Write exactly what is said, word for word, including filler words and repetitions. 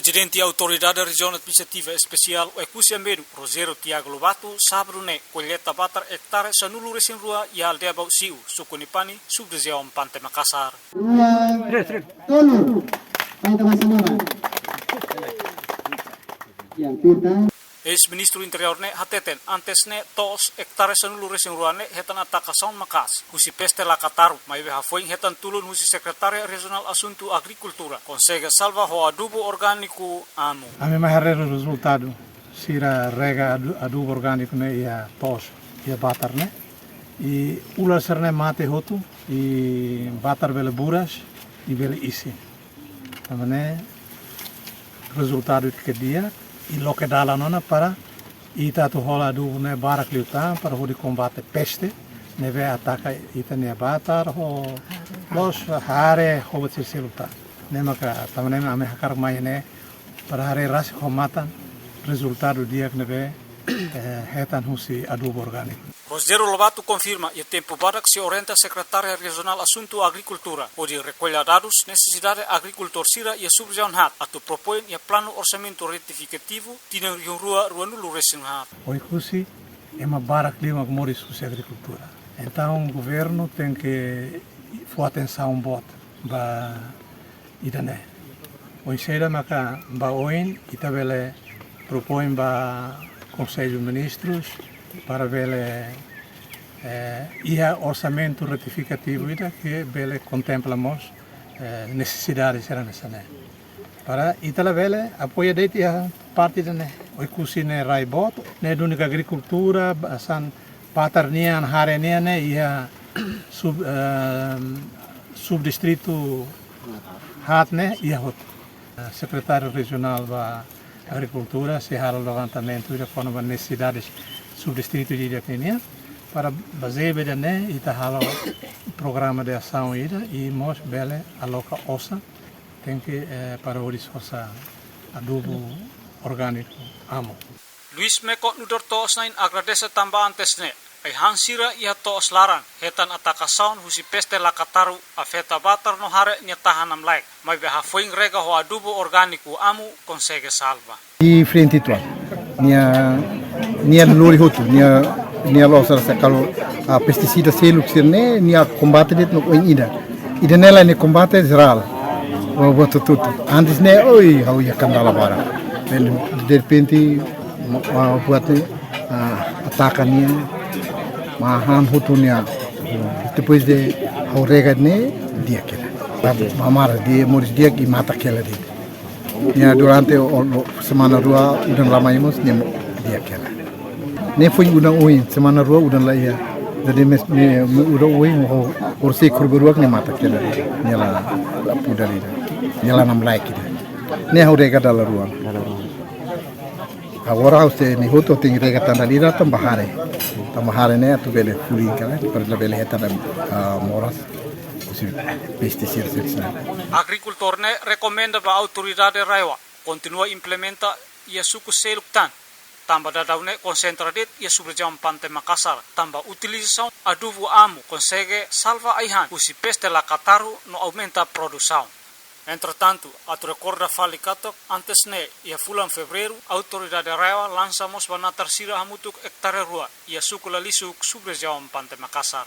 Prezidente Autoridade Rejiaun Administrativa Espesiál Oekusi Ambenu, Rogério Tiago Lobato, sábadu ne'e, kolleita batar ektare sanulu-resin-rua iha aldeia Bausiu, suku Nipani, sub-rejiaun Pante Makasar. Dua, tolu. Baik, teman semua. Yang kita Eis-Ministru Interiór ne'e hateten, antes ne'e to'os ektare sanulu-resin-rua ne'e hetan atakasaun maka'as husi peste lakataru, maibé hafoin hetan tulun husi Sekretária Rejionál Asuntu Agrikultura, konsege salva ho adubu orgániku amu. Ami mai haree rezultadu sira rega adu-, adubu orgániku ne'e iha to'os, iha batar ne'e. I ular sira-ne'e mate hotu, i batar bele buras, i bele isin. Tanba ne'e rezultadu ke di'ak, i loke dalan ona para ita atu hola adubu ne'e barak liután para hodi kombate peste ne'ebé ataka ita-nia batar ho loos, hare ho buat seluk tan. Ne'e maka tanba ne'e ami hakarak mai ne'e para haree rasik ho matan rezultadu di'ak ne'ebé, eh, hetan husi adubu orgániku. Rogério Lobato konfirma, iha tempu badak sei orienta Sekretária Rejionál Asuntu Agrikultura hodi rekolla dadus nesesidade agrikultór sira iha sub-rejiaun haat atu propoin iha planu orsamentu retifikativu tinan rihun rua ruanulu-resin-haat. Oekusi ema barak liu mak moris husi agrikultura. Entaun governu tenke fó atensaun boot ba ida-ne'e. Oinsá maka ba oin ita bele propoin ba Konsellu Ministrus para bele, eh, iha orsamentu retifikativu ida ke bele kontempla mós, eh, nesesidade sira hanesan ne'e. Para ita labele apoia de'it iha parte ida-ne'e. Oekusi ne'e rai boot, ne'e duni ka agrikultura, ba-, hanesan batar nian, hare nian ne'e iha sub-, ehm, subdistritu haat ne'e iha hotu. Sekretáriu Rejionál ba Agrikultura sei halo levantamentu ida kona-ba nesesidades subdistritu ida-idak nian, para bazeia ba ida-ne'e ita halo programa de asaun ida i mós bele aloka osan tenke, eh, para hodi sosa adubu orgániku amu. Luis Meko nu'udar to'os-na'in agradese tanba antes ne'e ai-han sira iha to'os laran hetan atakasaun husi peste lakataru afeta batar no hare nia tahan namlaek, maibé hafoin rega ho adubu orgániku amu konsege salva. Diferente ituan. Nia, nia lori hotu, nia, nia lori sira karik, ah, pestisida seluk sira-ne'e, nia kombate de'it no oin ida. Ida-ne'e lae nia kombate jerál. Ba buat hotu-hotu. Antes ne'e, oi, ha'u iha kandala barak. Bele, derrepente, ma-, ah, buat ne'e, ah, ataka nia, mak han hotu nia. Depois de ha'u rega ne'e, di'ak hela. Ba, ba mara, nia moris di'ak i mata hela de'it. Nia durante o, o, semana rua udan la mai mós nia di'ak hela. Ne'e foin udan oin, semana rua udan la iha. Jadi mes, ne'e udan oin ho, ho sei kurba rua nia mata hela. Nia la, la puda lida. Nia la namlaek ida. Ne'e ha'u rega dala rua. Dala rua. Agora ha'u sei ne'e hotu tenke rega tan dala ida tanba hare. Tanba hare ne'e atu bele fulin kala, para labele hetan, ah, moras. Husi pestisida sira-ne'e. Agrikultór ne'e rekomenda ba autoridade RAEOA kontinua implementa iha suku seluk tan, tanba daudaun ne'e konsentra de'it iha sub-rejiaun Pante Makasar, tanba utilizasaun adubu amu konsege salva ai-han husi peste lakataru no aumenta produsaun. Entretantu, atu rekorda fali katak, antes ne'e, iha fulan Fevereiru, autoridade RAEOA lansa mós ba natar sira hamutuk ektare rua iha suku Lalisuk, sub-rejiaun Pante Makasar.